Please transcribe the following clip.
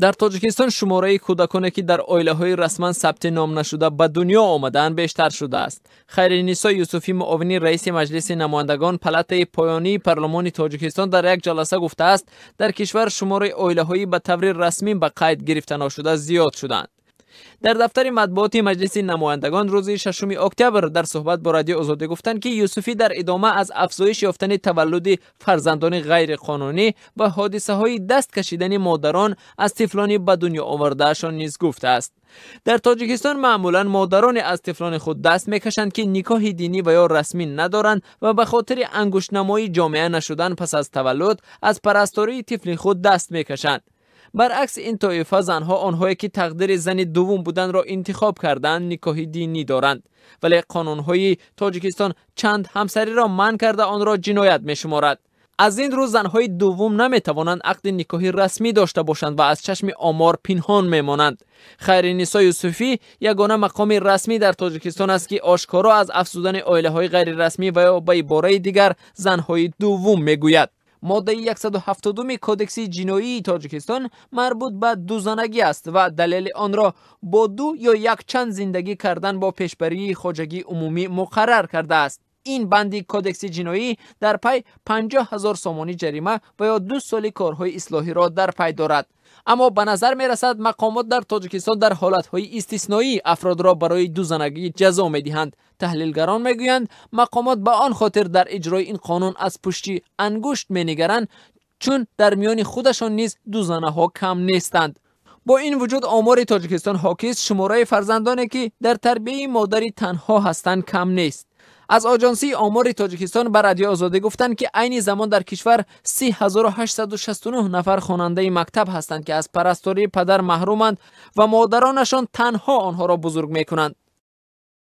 Дар Тоҷикистон шумораи кӯдаконе, ки дар оилаҳои расман сабти ном нашуда ба дунё омадаанд, бештар шудааст. Хайриннисо Юсуфӣ, муовини раиси Маҷлиси намояндагон, палатаи поёнии парлумони Тоҷикистон, дар як ҷаласа гуфтааст, дар кишвар шумораи оилаҳои ба таври расмӣ ба қайд гирифта нашуда зиёд шуданд. Дар дафтари матбуоти Маҷлиси намояндагон рӯзи 6 октябр дар суҳбат бо Радиои Озодӣ гуфтанд, ки Юсуфӣ дар идома аз афзоиш ёфтани таваллуди фарзандони ғайриқонунӣ ва ҳодисаҳои даст кашидани модарон аз тифлони ба дунё овардаашон низ гуфтааст. Дар Тоҷикистон маъмулан модароне аз тифлони худ даст мекашанд, ки никоҳи динӣ ва ё расмӣ надоранд ва ба хотири ангуштнамоии ҷомеа нашудан пас аз таваллуд аз парастории тифли худ даст мекашанд. Баръакс, ин тоифа занҳо, онҳое ки тақдири зани дуввум буданро интихоб кардаанд, никоҳи динӣ доранд. Вале қонунҳои Тоҷикистон чанд ҳамсариро манъ карда, онро ҷиноят мешуморад. Аз ин рӯ занҳои дуввум наметавонанд ақди никоҳи расмӣ дошта бошанд ва аз чашми омор пинҳон мемонанд. Хайриннисо Юсуфӣ ягона мақоми расмӣ дар Тоҷикистон аст, ки ошкоро аз афзудани оилаҳои ғайрирасмӣ ва ё ба ибораи дигар занҳои дуввум мегӯяд. Моддаи 170 Кодекси ҷиноии Тоҷикистон марбут ба дузанагӣ аст ва далели онро бо ду ё якчанд зиндагӣ кардан бо пешбарии хоҷагии умумӣ муқаррар кардааст. Ин банди Кодекси ҷиноӣ дар пай 50 000 сомонӣ ҷарима ва ё 2 соли корҳои ислоҳиро дар пай дорад. Аммо ба назар мерасад, мақомот дар Тоҷикистон дар ҳолатҳои истисноӣ афродро барои дузанагӣ ҷазо медиҳанд. Таҳлилгарон мегӯянд, мақомот ба он хотир дар иҷрои ин қонун аз пушти ангушт менигаранд, чун дар миёни худашон низ дузанаҳо кам нестанд. Бо ин вуҷуд, омори Тоҷикистон ҳокист, шумораи фарзандоне, ки дар тарбияи модари танҳо ҳастанд, кам нест. Аз Оҷонсии омори Тоҷикистон ба Радиои Озодӣ гуфтанд, ки айни замон дар кишвар 30 869 нафар хонандаи мактаб ҳастанд, ки аз парастории падар маҳруманд ва модаронашон танҳо онҳоро бузург мекунанд.